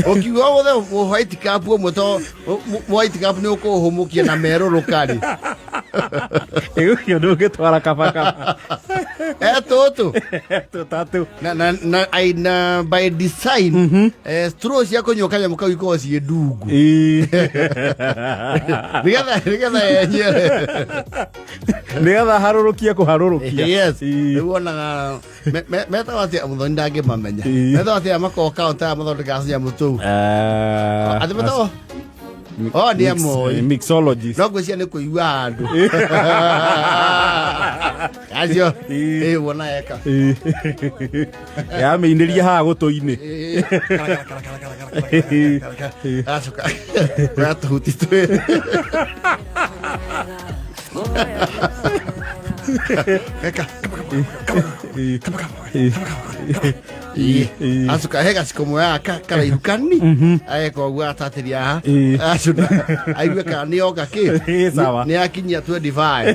Ũkiuga wothe white cup ũmwe to white cup nĩ ũkũhũmũkia na merũrũka rĩ. Ĩgũkio ndũngĩtwara kabakaba. Etũtũ. Tũtatũ. Na by design straw cia kũnyua kanyamũ kau ikoragwo ciĩ ndungu nĩgetha yenyere. Nĩgetha harũrũkie kũharũrũkia. Yes. Rĩu wonaga metagwo atĩa, mũthoni ndangĩmamenya. Metagwo atĩa makoragwo kaunta aya mathondekaga tũnyamũ tũu? Atĩ metagwo o nĩ amoĩ. Mixologist. No ngwĩciria nĩ kũigua handũ acio. Ĩ wona eka. Yamĩinĩria haha gũtũ-inĩ. Agacoka oya tũhuti twĩrĩ eka. Acoka he gaciko moyaga karaihu kani ageka ũguo atatĩria haha. Acũna aigue kana nĩ oka kĩ. Sawa. Nĩ akinyia 25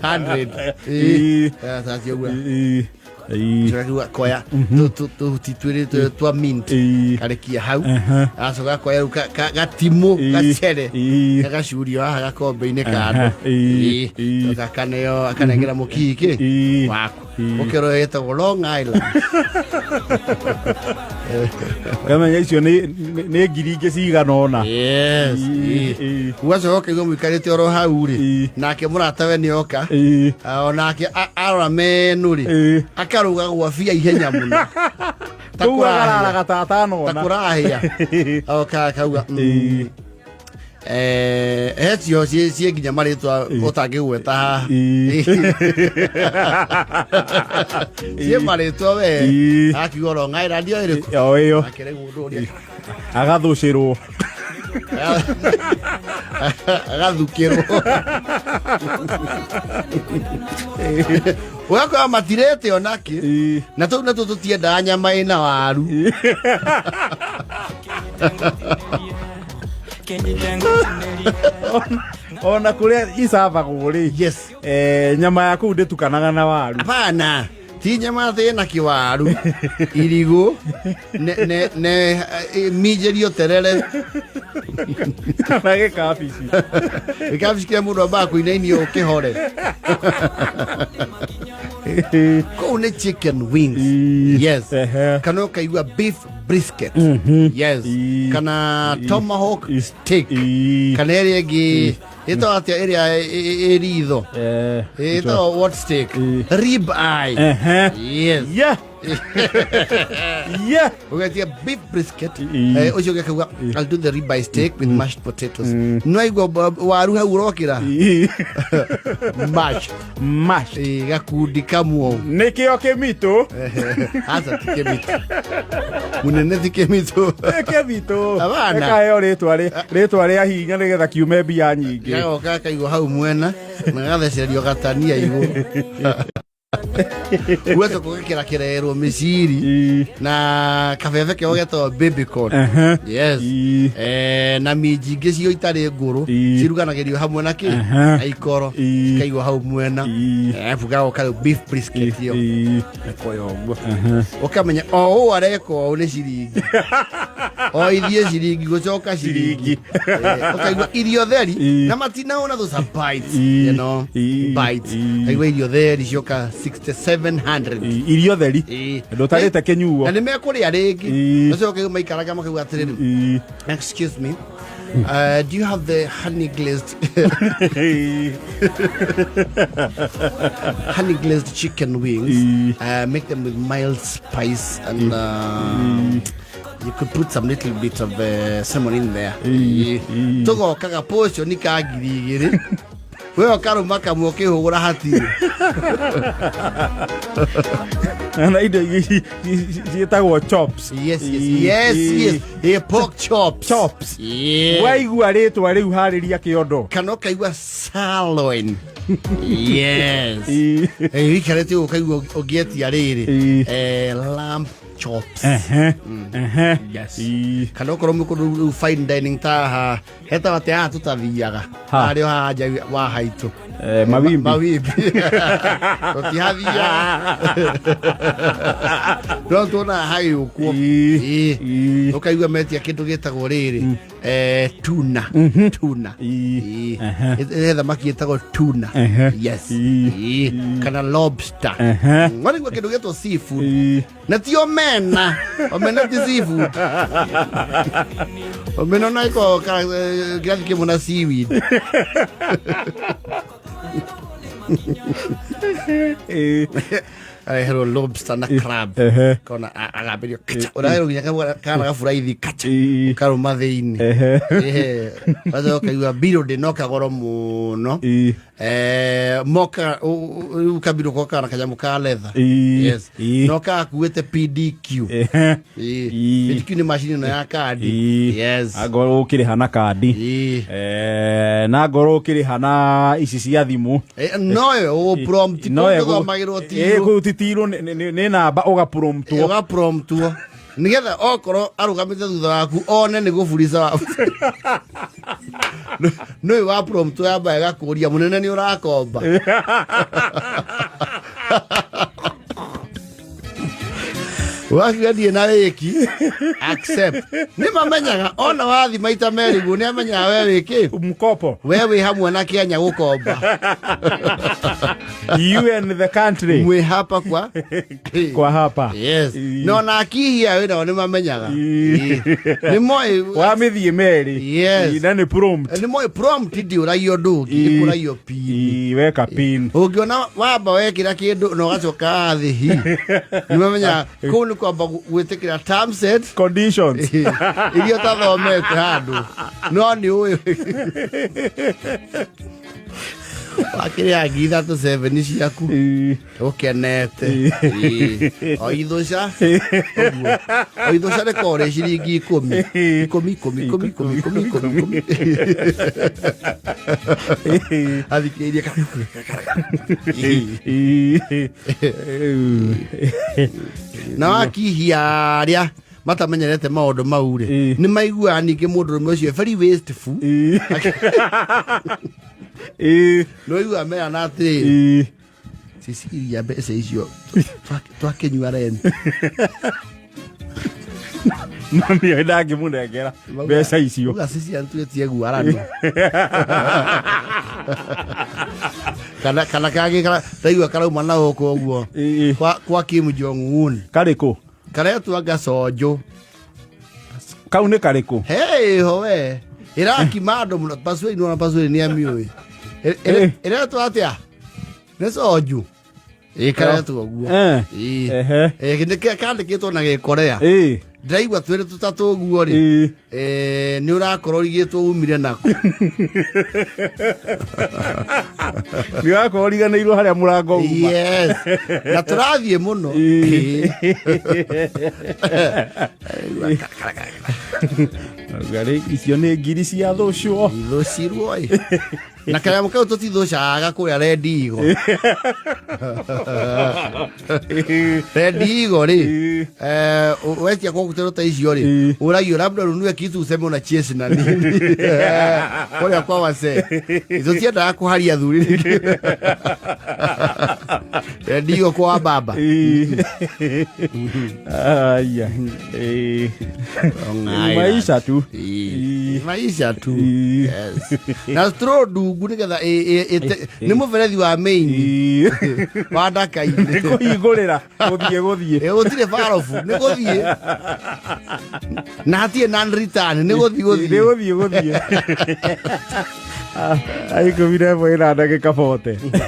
100. Atatia ũguo. Acoka koya tũhuti twĩrĩ twa mint. Karekia hau. Acoka koya rĩu gatimũ gacere gagacurio haha gakombe-inĩ kando. Akaneo akanengera mũkihi kĩ waku. Ũkĩrwo ĩtagwo Long Island. Kamenya icio nĩ ngiri ingĩ cigana ũna. Yes. Ũgacoka ũkaigua mũikarĩte oro hau rĩ, nake mũratawe nĩ oka. Onake arora menu rĩ, akarũga gwa bia ihenya mũno ta Kũu kũrahĩa. agararaga ta Ta atanona. kũrahĩa oka akauga he cio ciĩ nginya marĩtwa ũtangĩgweta haha. Ciĩ marĩtwa we. Akiuga Long Island ĩyo ĩrĩkũ? O ĩyo. Akĩre mũndũ ũrĩa Agathũcĩrwo. Agathukĩrwo ũgakora matirĩte onakĩ. Na tũu natuo tũtiendaga nyama ĩna waru. Ona kũrĩa icabagwo rĩ, nyama ya kũu ndĩtukanaga na waru. Hapana, ti nyama atĩ ĩna kĩwaru, irigũ ne minjĩrio terere. Kana gĩkabici. Gĩkabici kĩrĩa mũndũ ambaga kũinainio ũkĩhore kũu nĩ chicken wings. Yes. Kana ũkaigua beef brisket. Yes. Kana tomahawk steak. Kana ĩrĩa ĩngĩ ĩtagwo atĩa, ĩrĩa ĩ ritho? Ĩtagwo what steak? Rib eye. Yes. Ũgetia beef brisket. Ũcio ũngĩ akauga, "I'll do the rib eye steak with mashed potatoes." No aigua waru hau ũrokĩra. Mash. Mash. Gakundi kamwe. Nĩkĩo kĩmitũ. Aca, ti kĩmitũ mũnene, ti kĩmitũ. Nĩ kĩmitũ. Abana. Ĩkaheo rĩtwa rĩa hinya nĩgetha kiume mbia nyingĩ. Gagoka gakaigwo hau mwena na gagathecererio gatania igũrũ, ugacoka ũgekĩra kĩrerwo mĩciri na kabebe keo getagwo baby corn. Yes. Na minji ingĩ cio itarĩ ngũrũ ciruganagĩrio hamwe na kĩ na ikoro cikaigwo hau mwena. Bugagoka rĩu beef brisket ĩyo ĩkoya ũguo ũkamenya o ũũ areka ũũ nĩ ciringi o ithiĩ ciringi gũcoka ciringi. Ũkaigua irio theri na matinaona, those are bites, bites. Ũkaigua irio theri cioka 6700. Irio theri. Ndũtarĩte kĩnyuo. Na nĩ mekũrĩa rĩngĩ. Ũcoke maikaraga makauga atĩrĩrĩ, "Excuse me, do you have the honey glazed chicken wings? Make them with mild spice and you could put some little bit of salmon in there." Tũgokaga portion ka 2000, we ũkarũma kamwe ũkĩhũgũra hatirĩ. Na indo ingĩ ciĩtagwo chops. Yes, pork chops. Chops. Yeah. Waigua rĩtwa rĩu harĩria kĩondo. Kana ũkaigua sirloin. Yes. Wikarĩte ũguo ũkaigua ũngĩetia rĩrĩ, lamb chops. Ehe, ehe. Yes. Kana okorwo mwĩ kũndũ rĩu fine dining ta haha hetagwo atĩa haha tũtathiaga? Ha. Harĩa haha nja wa haitũ. Mawimbi. Mawimbi tũtihathiaga, no tuonaga hagĩũkwo. Ii. Ii. Ũkaigua metia kĩndũ gĩtagwo rĩrĩ, tuna, tuna. Ii. Ii. Ĩ thamaki ĩtagwo tuna. Yes. Ii. Ii. Kana lobster. Warigua kĩndũ gĩtwo seafood. Na ti omena, omena ti seafood. Omena ona ĩkoragwo kĩrathi kĩmwe na seaweed. Areherwo lobster na crab. Kona agambĩrio kacha, ũraherwo nginya kana gaburaithi kacha. Karũma thĩinĩ. Wacoka ũkaigua mbirũ ndĩnoka goro mũno. Moka rĩu kabirũ kokaga na kanyamũ ka leather. Yes. No kakuĩte PDQ. PDQ nĩ macini ĩno ya kandi. Yes. Angorwo ũkĩrĩha na kandi. Na ngorwo ũkĩrĩha na ici cia thimũ. Noyo ũ prompt. No kũu ndũthomagĩrwo tirũ. Kũu ti tirũ, nĩ namba ũgapromptwo. Ũgapromptwo nigetha okorwo arũgamĩte thutha waku one nĩ gũburica wa nĩũĩ wa prompt yamba ĩgakũria, mũnene, nĩ ũrakomba? Wakiuga ndiĩ na wĩki, accept. Nĩ mamenyaga ona wathi maita merĩ guo nĩ amenyaga we wĩkĩ. Mkopo. We wĩ hamwe na Kenya gũkomba. You and the country. Mwĩ hapa kwa kwa hapa. Yes. No na akihia wĩ nao nĩ mamenyaga. Nĩ moĩ. Wamĩthiĩ merĩ. Yes. Na nĩ prompt. Nĩ moĩ prompt ndiũragio ũndũ ũngĩ, ĩkũragio pin. Weka pin. Ũngĩona wamba wekĩra kĩndũ na ũgacoka thĩ hi, nĩ mamenyaga kũu nĩ kwamba gwĩtĩkĩra terms and conditions iria ũtathomete handũ, no nĩ ũĩ wakĩrĩa 3,000 seven ciaku. Ũkenete. O ithũca ũguo, o ithũca rĩkorwo rĩ ciringi 10, 10, 10, 10, 10, 10, 10, 10. Athikĩrĩrie. Na wakihia arĩa matamenyerete maũndũ mau rĩ, nĩ maiguaga ningĩ mũndũrũme ũcio very wasteful. Nĩ waiguaga merana atĩrĩrĩ, Cecilia, mbeca icio twakĩnyua rent. No nĩ ndangĩmũnengera mbeca icio. Uga Cecilia nĩtwĩtie guarano kana kangĩ ndaigua karauma na gũkũ ũguo. Kwa Kim Jong Un. Karĩkũ? Karetwo anga conjũ. Kau nĩ karĩkũ? Hey, ho we ĩrakima andũ mũno pasuĩri, nĩwona pasuĩri nĩ amiũĩ. Ĩretwo atĩa? Nĩ conju ĩ, karetwo ũguo. Ĩ. Nĩ kandĩkĩtwo na gĩkorea. Ndĩraigua twĩrĩ tũtatũ ũguo rĩ. Nĩ ũrakorwo rigĩtwo umire nako. Nĩ wakorwo riganĩirwo harĩa mũrango uma. Yes, na tũrathiĩ mũno. Ngarĩ icio nĩ ngiri cia thũcwo. Ithũcirwo ĩ, na kanyamũ kau tũtithũcaga kũrĩa rendigo, rendigo rĩ. Wetia kokutero ta icio rĩ, ũragio labda ununue kitu useme una chase na nini kũrĩa kwa wase tũtiendaga kũharia thuri rendigo kwa baba. Aya. Maisha tu. Maisha tu. Yes. Na straw ndungu nĩgetha nĩ mũberethi wa main wa ndaka-inĩ. Nĩ kũhingũrĩra gũthiĩ gũthiĩ. Gũtirĩ barobu, nĩ gũthiĩ na hatirĩ non return, nĩ gũthiĩ nĩ gũthiĩ. Gũthiĩ gũthiĩ. 11:40.